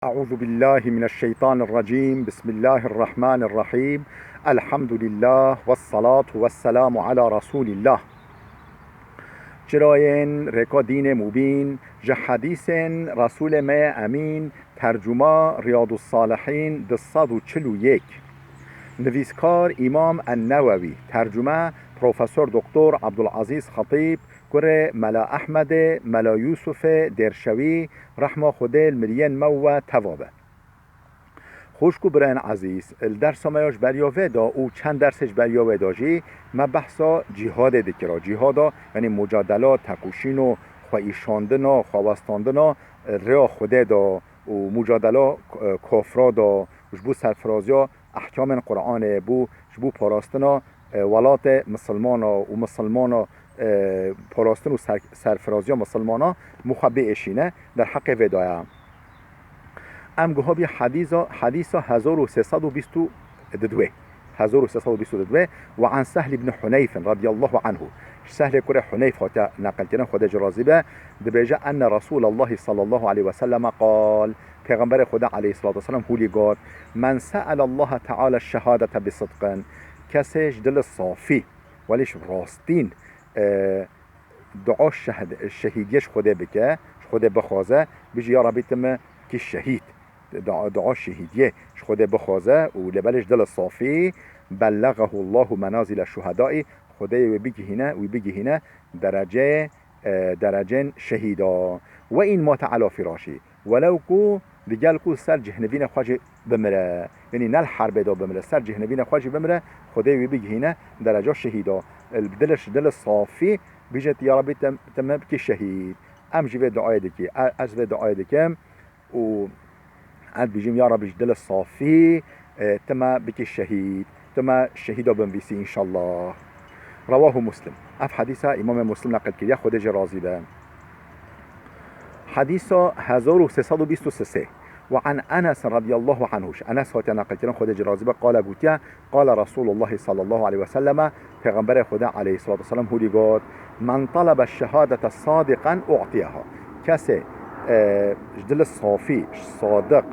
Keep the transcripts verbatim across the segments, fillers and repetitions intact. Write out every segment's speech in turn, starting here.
أعوذ بالله من الشيطان الرجيم. بسم الله الرحمن الرحيم. الحمد لله والصلاة والسلام على رسول الله. Çirayên rêka dînê mubîn, ji hedîsên Resûlê me yê Emîn, tercuma Riyadus Salihîn du sed û çil û yek. Nivîskar Îmam En-Newewî, tercume Profesor Doktor Abdulazîz Xetîb, kurê Mela Ehmedê, Mela Yûsufê Dêrşewî, rehma Xwedê li miriyên me û we teva be. Xwişk û birayên ezîz, li dersa me ya ji beriya vê de û çend dersê ji beriya wê de jî me behsa cîhadê dikira. Cîhada, yanî mucadela, tekoşîn û xweîşandina, xwewestandina rêya Xwedê de û mucadela, e, kofra de, ji bo serfiraziya ehkamên Quranê, bo, ji bo parastina, e, welatê misilmana û misilmana, e, parastin û ser-, serfiraziya misilmana, mixwe biêşîne, derheqê vê de ye. Em guha bî hedîsa, hedîsa hezar û sê sed û bîst û du. Hezar û sê sed û bîst û du. Ve an Sehl ibn Huneyf radiyallahu anhu. Ji Sehlê kurê Huneyf hatiye neqilkirin, Xwedê jî razî be, dibêje, enne Resûlallahi sallallahu aleyhi ve selleme qal, Pêxemberê Xwedê aleyhissalatu vesselam hûlî got, men se'elallaha teala şehadete bi sidqin, kesê ji dilê safî, welî ji rastîn, e, dua şehd-, şehîdiyê ji Xwedê bike, ji Xwedê bixwaze, bijî ya Rebî tu min kî şehîd. Dua, dua şehîdiyê ji Xwedê bixwaze û lê belê ji dilê safî, bellegahu Allahu menazile şuhedai, Xwedê wê bigihîne, wî bigihîne dereceyê, e, derecên şehîda. Ve in mate ala firaşî. Welew ku digel ku ser cihnivînê xwe jî bimire, yanî ne li herbê de bimire, ser cihnivînê xwe jî bimire, Xwedê wî bigihîne dereca şehîda. Li dilê, dilê safî bîje, ya Rebî, te, te me bikî şehîd. Em jî vê duayê dikî. E, ez vê duayê dikim û ez dibêjim, ya Rebî, ji dilê safî, e, te me bikî şehîd. Tu me şehîda binivîsî, înşallah. Rewahu Muslim. Ev hedîsa Îmamê Muslim neqil kiriye, Xwedê jî razî be. Hedîsa hezar û sê sed û bîst û sê. Ve an Enes radiyallahu anhu. Ji Enes hatiye neqilkirin, Xwedê jî razî be, qale gotiye, qale Resûlullahi sallallahu aleyhi ve selleme, Pêxemberê Xwedê aleyhissalatu vesselam hûlî got, men talebe şehadete sadiqen u'tiyeha. Kesê, e, ji dilê safî, sadiq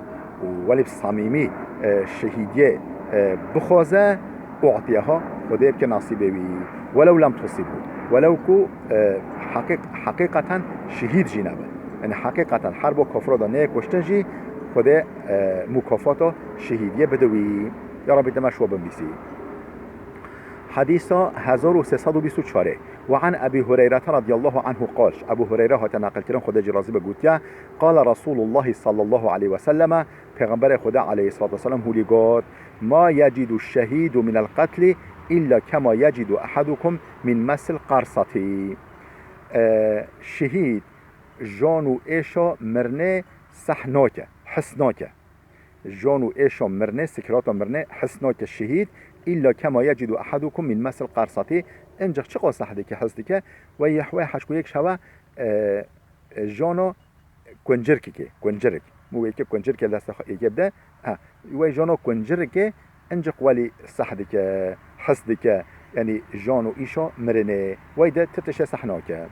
û welî bi samîmî, e, şehîdiyê, e, bixwaze, u'tiyeha, Xwedê bike nasîbê wî. Welew lem tusîbhu. Welew ku, e, heqîq-, heqîqeten şehîd jî nebe. Yanî heqîqeten herbo kofra de neyê kuştin jî Xwedê, e, mukafata şehîdiyê bide wî. Ya Rebî, te me şiwa binivîsî. Hedîsa hezar û sê sed û bîst û çar. Ve an Ebî Hureyrete radiyallahu anhu qal. Ebû Hureyre hate neqilkirin, Xwedê jî razî be, gotiye, qale Resûlullahi sallallahu aleyhi ve selleme, Pêxemberê Xwedê aleyhissalatu vesselam hûlî got, ma yecidu şehîdu minel qetlî illa kema yecidu ehadukum min mesil qarsatî. E, şehîd jan û êşa mirinê seh nake, his nake. Jan û êşa mirinê, sikirata mirinê his nake şehîd, illa kema yecidu ehadukum min mesil qarsatî. Inciq çiqas seh dike, his dike, ve yehwe heşku yek şewe, e, e, jana kuncirkekê, kuncirik. Mû yekê kuncirkê destê xwe yekê bide. Ha, wey jana kuncirikê inciq welî seh dike, his dike. Yanî jan û îşa mirinê. Wey de ti tişe seh nake.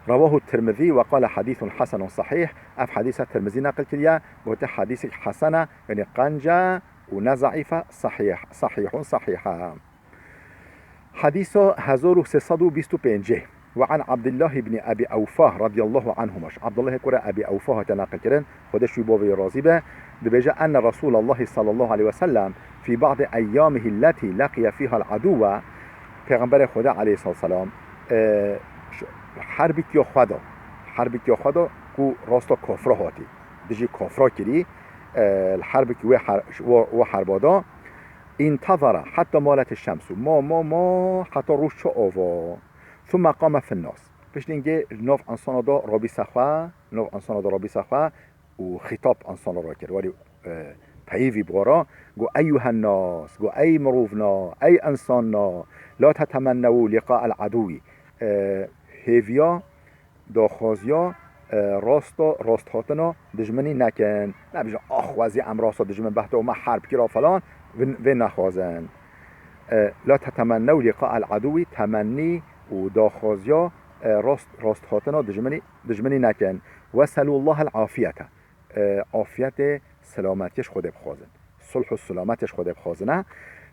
Rewahu Tirmizî ve qale hadîsun hasenun sahîh. Ev hedîsa Tirmizî neqil kiriye. Gote hedîsek hesen e, yanî qenc e û ne zeîf e, sahîh, sahîhun sahîh e. Hedîsa hezar û sê sed û bîst û pêncê. Ve an Abdullah ibn Ebî Ewfa radiyallahu anhuma. Abdullahê kurê Ebî Ewfa hate neqilkirin, Xwedê ji wî bo vê razî be, dibêje, enne Resûlallahi sallallahu aleyhi ve sellem fî ba'di eyyamihi lletî leqiye fîhal aduwe. Pêxemberê Xwedê aleyhissalatu vesselam, e, ş-, herbîkiya xwe de, herbîkiya xwe de ku rasta kofra hatî, dijî kofra kirî, e, li herbikî wê her-, wê, wê herba de, intazara hetta malet şemsu. Ma, ma, ma, heta roj çû ava. Thumme qame fin nas. Piştî hingê li nav insana de rabî ser xwe, nav insana de rabî ser xwe û xîtab insana re kir. Welî, e, peyivî bi we re. Got, eyyuhen nas, got, ey mirovna, ey insana, la tetemennewu liqa el aduwî. E, hêviya daxwaziya, e, rasta, rasthatina dijminî nekin. Nebijin, ax, wezî em rasta dijmin behto me herb kira falan, vin-, vê nexwazin. E, la tetemennew liqa el aduwî, temennî û daxwaziya, e, rast, rasthatina dijminî, dijminî nekin. Weselullahel afiyete. e, afiyetê, selametiyê ji Xwedê bixwazin. Sulh û selametê ji Xwedê bixwazine.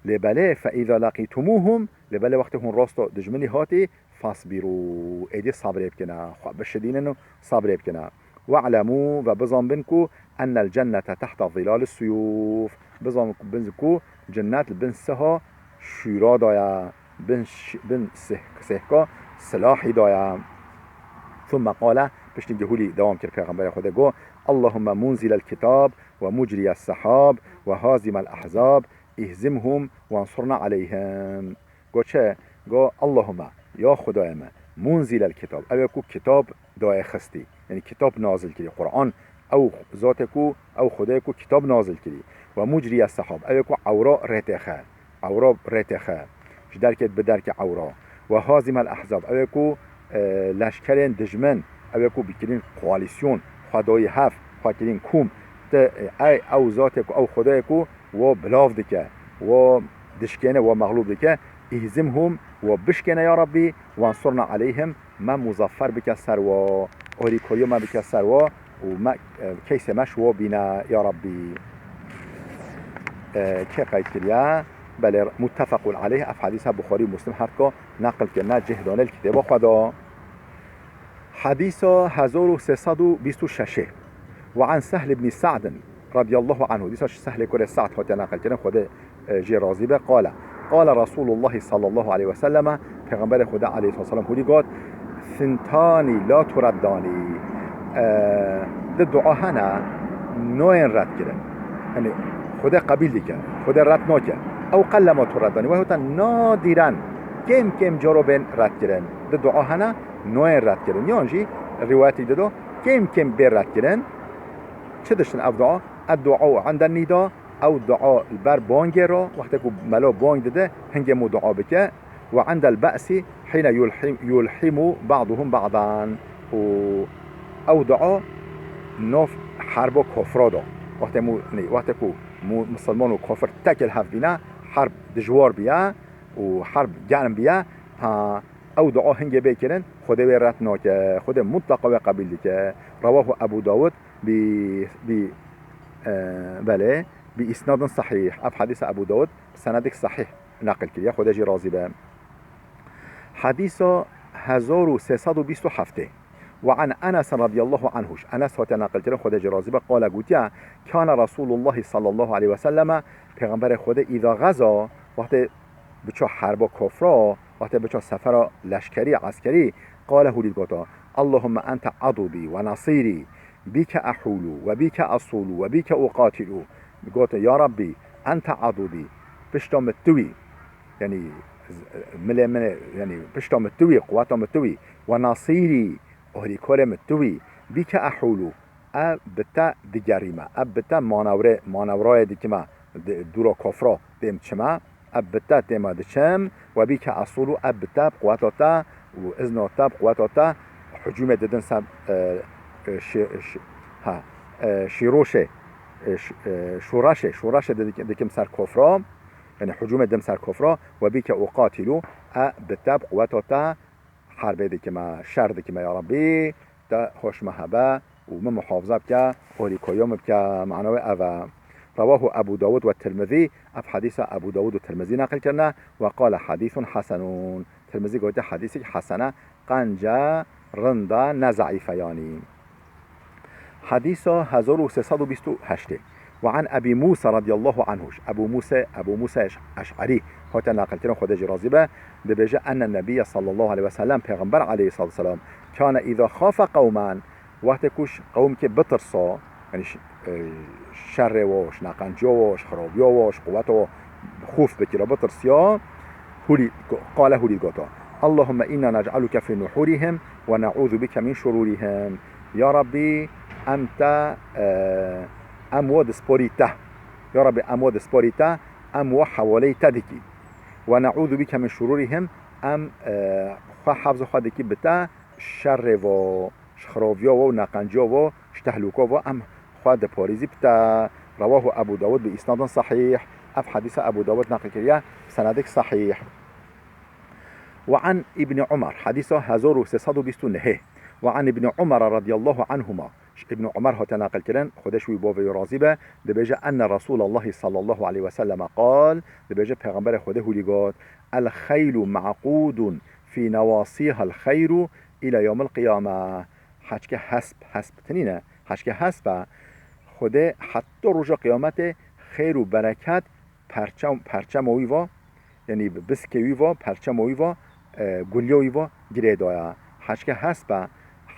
Lê belê, fe îza laqîtumuhum, lê belê wextê hûn rasto dijminî hatî, fasbîrû, êdî sabrê bikine, xwe bişidînin û sabrê bikine. We'lemû, ve bizanbin ku ennel cennete tehta zîlalis suyûf. Bizan-, bin ku cinnet li bin siha şûra de ye, bin ş-, bin sih-, sihka silahî de ye. Thumme qale, piştî gihûlî dewam kir Pêxemberê Xwedê got, Allahumme munzilel kitab ve mucriyes sehab ve hazimel ahzab, ihzimhum vensurna aleyhim. Got çi? Got, Allahumme, ya Xwedayê me, munzilel kitab, ew ê ku kitab dayê xistî, yanî kitab nazil kirî, Quran, ew zatê ku, ew Xwedayê ku kitab nazil kirî, ve mucriyes sehab, ew ê ku ewra rêtêxe, ewra rêtêxe, ji derkê bi derkê ewra, ve hazimel ahzab, ew ê ku, e, leşkerên dijmin, ew ê ku bikirîn koalîsyon, xwe dayî hev, xwe kirîn kûm, ti, e, ey, ew zatê ku, ew Xwedayê ku, wo bilav dike, wo dişkêne, wo mexlûb dike, ihzimhum, wo bişkêne ya Rabbî, wansurna aleyhim, me muzaffer bike ser wo, orîkoriyo me bike ser wo û me, e, keysê me ji wo bîne ya Rabbî. E, kê qeyd kiriye? Belê, muttefequn aleyh, ev hedîsa Buxarî û Muslim her ko neqil kirine, cih dane li kitêba xwe de. Hedîsa hezar û sê sed û bîst û şeş. Ve an Sehl ibn Sa'd radiyallahu anhu. Dîsa ji Sehlê kurê Sa'd hatiye neqil kirin, Xwedê, e, jê razî be. Qale, qale Resulullah sallallahu aleyhi ve selleme, Pêxemberê Xwedê aleyhisselam hûrî got, Thintani la tureddani. E, di dua hene nayên red kirin. Yanî Xwedê qebîl dike, Xwedê red nake. Ew qellema tureddani. Wê hota nadîren, kêm kêm caro bên red kirin. Di dua hene nayên red kirin. Yan jî rîwayetî dido, kêm kêm bê red kirin. Çi diştin ev dua? Eddu'a inde nîda, ew dua li ber bangê re, wextê ku melo bang dide, hingê mû dua bike. Ve indel be'sî hîne yulhî-, yulhîmû ba'duhum ba'dan. Û ew dua nav herbo kofra da. Wextê mû, nê, wextê ku mû-, misilman û kofir tek li hev bîne, herb dijwar biye û herb germ biye, ha, ew dua hingê bê kirin, Xwedê wê red nake, Xwedê mutleqa wê qebîl dike. Rewahu Ebu Dawud bi, bi, e, belê, bi isnadin sahih. Ev hedîsa Ebu Dawud bi senedek sahih neqil kiriye. Xwedê jî razî be. Hedîsa hezar û sê sed û bîst û heft. Ve an Enes radiyallahu anhu. Enes hatiye neqil kirin, Xwedê jî razî be, qale gotiye, Kana Resulullah sallallahu aleyhi ve selleme, Pêxemberê Xwedê îza xeza, wextê biço herba kofra, wextê biço sefera leşkerî, eskerî, qale hûrî gota, Allahumme ente adubi ve nasîrî, bîke ehûlu ve bîke asûlu ve bîke uqatîlu. Gote, Ya Rabbî, ente adubi, pişta min tu î, yanî z-, milê min ê, yanî pişta min tu î, quweta min tu î, ve nasîrî, orîkorê min tu î, bîke ehûlu, ev bi te digerîme, ev bi te manewrê, manewrayê dikime, di-, dûra kofra têm çime, ev bi te têma diçim, ve bîke esûlû, ev bi te, bi quweta te û izna te, bi quweta te, hicûmê didin ser, e, e, şi-, şi-, ha, e, şîroşê, e, ş-, e, şoreşê, şoreşê didik-, dikim ser kofra, yanî hicûmê dim ser kofra, ve bîke uqatîlû, ev bi te, bi quweta te, herbê dikime, şer dikime, ya Rabbî, te hoş me hebe û min muhafaza bike, orîkoyo min bike, mana wê ev e. Rewahu Ebu Dawud ve Tirmizî, ev hedîsa Ebu Dawud û Tirmizî neqil kirine, ve qale hedîsun hesenûn. Tirmizî gote hedîsek hesen e, qenc e, rind e, ne zeîf e yanî. Hedîsa hezar û sê sed û bîst û heşt. Ve an Ebî Mûsa radiyallahu anhu. Ebû Mûsa, Ebû Mûsa Eş-, Eş'erî hate neqil kirin, Xwedê jî razî be, dibêje, enne Nebiyye sallallahu aleyhi ve sellem, Pêxember aleyhissalatu vesselam, kâne îza xafe qewmen, wextê ku ji qewmkê bitirsa, yanî ji, e, şerê wo, ji neqenciya wo, ji xirabiya wo, ji quweta wo xûf bikira, bitirsiya, hûrî, qale hûrî gota, Allahümme inna nec'aluke fî nuhûrihim ve ne'ûzu bike min şurûrihim. Ya Rabbî, em te, e, em we disporî te. Ya Rabbî, em we disporî te, em we hewaleyî te dikî. Ve ne'ûzu bike min şurûrihim, em, e, xwe hefza xwe dikî bi te şerê vo, ji xiraviya vo, neqenciya vo, ji tehlûka vo, em xwe diparîzî bi te. Rewahu Ebu Dawud bi îsnadin sahîh. Ev hedîsa Ebu Dawud neqil kiriye, bi senedek sahîh. Ve an Îbnî Umar, hedîsa hezar û sê sed û bîst û nehê. Ve an Îbnî Umar radiyallahu anhuma, Îbn Umar hate naqil kirin, Xwedê ji wî bo ve razî be, dibêje, enne Resûlallahî sallallahu aleyhi ve selleme qal, dibêje, Pêxemberê Xwedê hûlî got, "El xeylu ma'qûdun fî newasîhal xeyru îla yewmil qiyame." Heçke hesp, hesp tinîne, heçke hesp e, Xwedê heta roja qiyametê xêr û bereket perçem, perçema wî va, yanî biskê wî va, perçema wî va, e, gulya wî va girê daya. Heçke hesp e,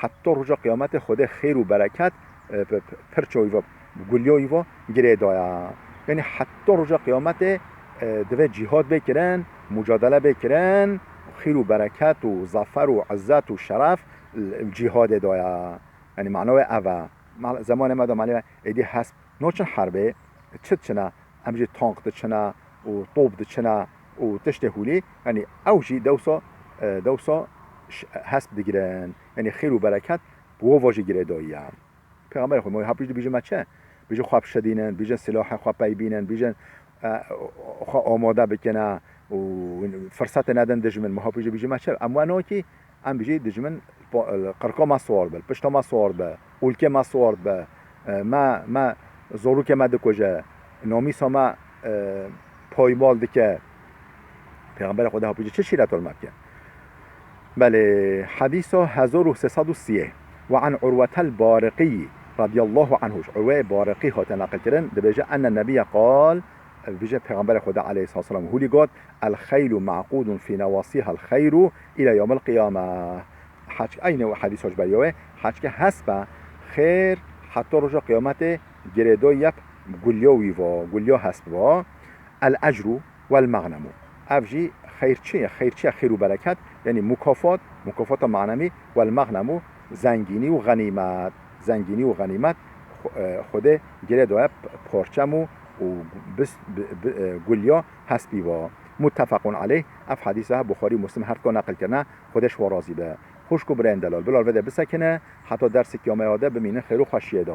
heta roja qiyametê Xwedê xêr û bereket, e, p-, p-, pirça wî va, gulya wî va girê daya. Yanî heta roja qiyametê, e, divê cîhad bê kirin, mucadele bê kirin, xêr û bereket û zafer û izzet û şeref, e, cîhadê daya. Yanî mana wê ev e. Ma-, zemanê me de malê êdî hesp naçin herbê, çi diçine? Em jî tank diçine û top diçine û tiştê hûlî, yanî ew jî dewsa, e, dewsa ş-, hesp digirin. Yanî xêr û bereket bi we va jî girêdayî ye. Pêxemberê Xwedê, ma hapî jî dibêje me çi? Bêje xwe bişedînin, bêjin silahê xwe peybînin, bêjin, e, xwe amade bikine û firsete nedin dijmin. Ma hapî jî dibêje me çi? Em we nakî, em bijî dijmin pa-, qirka me siwar be, pişta me siwar be, ûlkê me siwar be, e, me, me zorûkê me dikuje, namîsa me, e, paymal dike. Pêxemberê Xwedê hapî jî çi şîret ol me bike? Belê, hedîsa hezar û sê sed û sî. Ve an Urwetel Bariqî radiyallahu anhu. Ji Urweyê Bariqî hate naqil kirin, dibêje, enne Nebiyye qal, dibêje Pêxemberê Xwedê aleyhisselam hûlî got, "El xeylu ma'qûdun fî newasîhal xeyru îla yewmil qiyame." Heçk-, eynî hedîsa ji beriya wê, heçke hesp e, xêr heta roja qiyametê girêdayî ye gulya wî va, gulya hesp va. El ecru wel mexnemu. Ev jî xeyr çi ye? Xeyr çi ye? Xêr û bereket, yanî mukafat, mukafata manevî, wel mexnemu, zengînî û xenîmet. Zengînî û xenîmet, xu-, e, Xwedê girê daye p-, parçem û, û bis-, bi-, bi-, e, gulya hespî va. Muttefequn aleyh, ev hedîse Buxarî û Muslim her duka neqil kirine, Xwedê ji wan razî be. Xwişk û birayên delal, bila li vê de bisekine, heta dersek ya me ya de bimînin xêr û xweşiyê de.